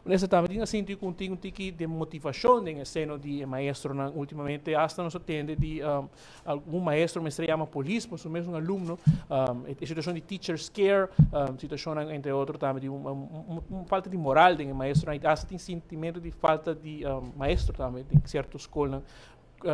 Minister, tambe tin sinti cu tin un tiki di motivacion den seno di maestronan ultimamente. Hasta nos a tende di algun maestro mester yama polis pa su mesun alumno, e situacion di teacher scare, situacion entre otro tambe di un falta di moral den maestronan, hasta tin sentimento di falta di maestro tambe den cierto scol.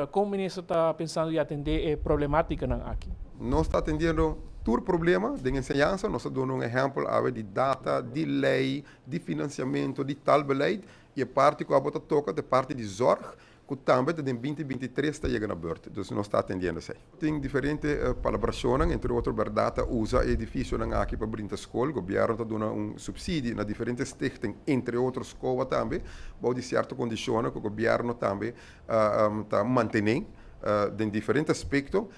Con minister ta pensando di atende e problematicanan aki? Nos ta atendiendo tur problema di enseñansa. Nos ta duna un ehempel di data, di ley, di financiamento, di taalbeleid y e parti cu abo ta toca, e parti di zorg, cu tambe den 2023 ta yega na beurt. Dus nos ta atendiendo esey. Tin diferente palabracion, entre otro, berdad, usa edificio aki pa brinda scol, gobierno ta duna un subsidio na diferente stichting, entre otro scol tambe, bou di cierto condicion cu gobierno tambe ta mantene den diferente aspecto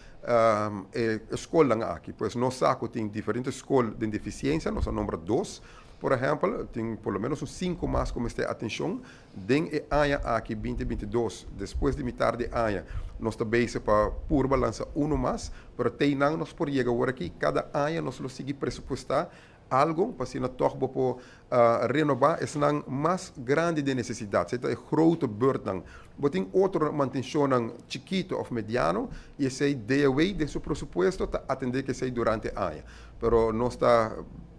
e scol aki. Pues nos sa cu tin diferente scol di deficiencia, nos a nombra dos, por ehempel, tin por lo menos un cinco mas cu mester atencion. Den e aña aki 2022, despues di mitar di aña, nos ta bezig pa purba lansa uno mas, pero tin nos por yega awor aki, cada aña nos lo sigui presupuesta algo pa asina toch bo por renoba esnan mas grandi di necesidad. Esey ta e grote beurtnan. Bo tin otro mantencion chikito of mediano y esey DOW den su presupuesto ta atende cu esey durante aña. Pero nos ta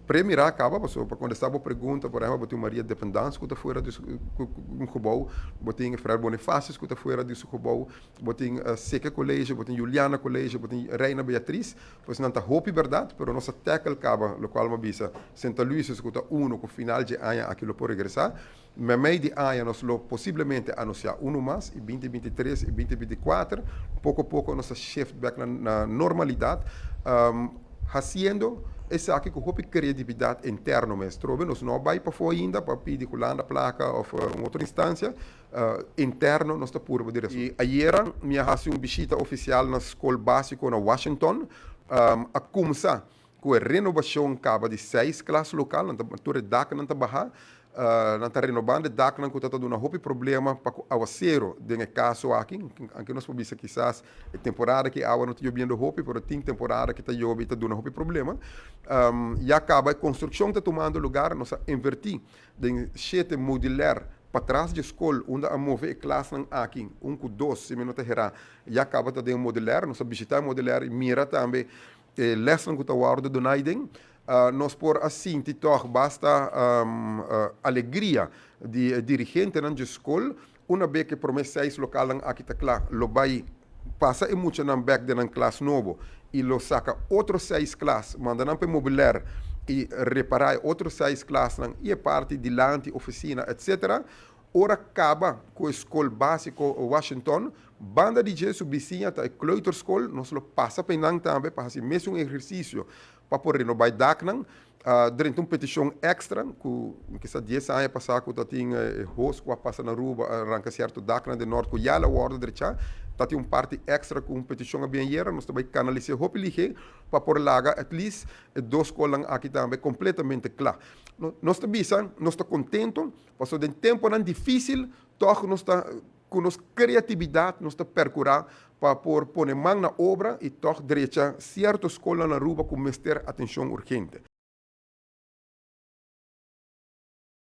premira caba, paso pa contesta bo pregunta, por ehempel, tin Maria Dependance cu ta fuera di un gebouw, bo tin Frère Bonifacius cu ta fuera di su gebouw, bo tin Seke College, bo tin Juliana College, bo tin Reina Beatriz, pues nan ta hopi, berdad, pero nos a tackle caba, locual m'a bisa, Sint Aloysius cu ta uno cu final di aña aki lo por regresa. Mei di aña nos lo posiblemente anuncia uno mas y 2023 y 2024, poco poco nos shift back na normalidad, haciendo esaki cu hopi creatividad interno mes. Trobe, nos no a bay pafo ainda pa pidi Hulanda placa of un otro instancia, interno nos ta purba di Y ayera mi a haci un bishita oficial na scol basico na Washington, a cuminsa cu e renobacion caba di seis klas lokaal, nan ta tur dak nan ta baha, nan ta renovando dak nan cu ta duna hopi problema pa awacero den e caso aki, aunke nos por bisa kisas e temporada cu awa no ta yobiendo hopi, pero tin temporada cu ta yobe y ta duna hopi problema. Ya caba e construccion ta tumando lugar, nos a inverti den shete modulair patras di scol, unda a move e klasnan aki, un cu dos, si mi no ta hera, ya caba ta den modulair. Nos a bishita modulair y mira tambe e lesnan cu ta wordo duna den. Nos por a sinti toch basta alegria di dirigentenan di scol, una bes cu prome seis lokalnan aki ta cla, lo bay pasa e muchanan bek den nan klas nobo y lo saca otro seis klas, manda nan pa modulair y repara otro seis klasnan y e parti dilanti, oficina, etc. Ora caba cu e scol basico Washington, banda di dje su bisiña ta e kleuterschool, nos lo pasa pa nan tambe pa haci mesun ehercicio pa por renoba daknan. Durante un peticion extra, cu kisas 10 aña pasa cu tin hos cu a pasa na Aruba, arranca cierto daknan di Noord cu ya a wordo drecha, ta tin un parti extra cu un peticion a bin ayera, nos ta bay canalisa hopi lihe pa por laga at least e dos scolnan aki tambe completamente cla. Nos ta bisa, nos ta contento, paso den temponan dificil, toch nos ta cu nos creatividad nos ta percura pa por pone man na obra y toch drecha cierto scolnan na Aruba cu mester atencion urgente.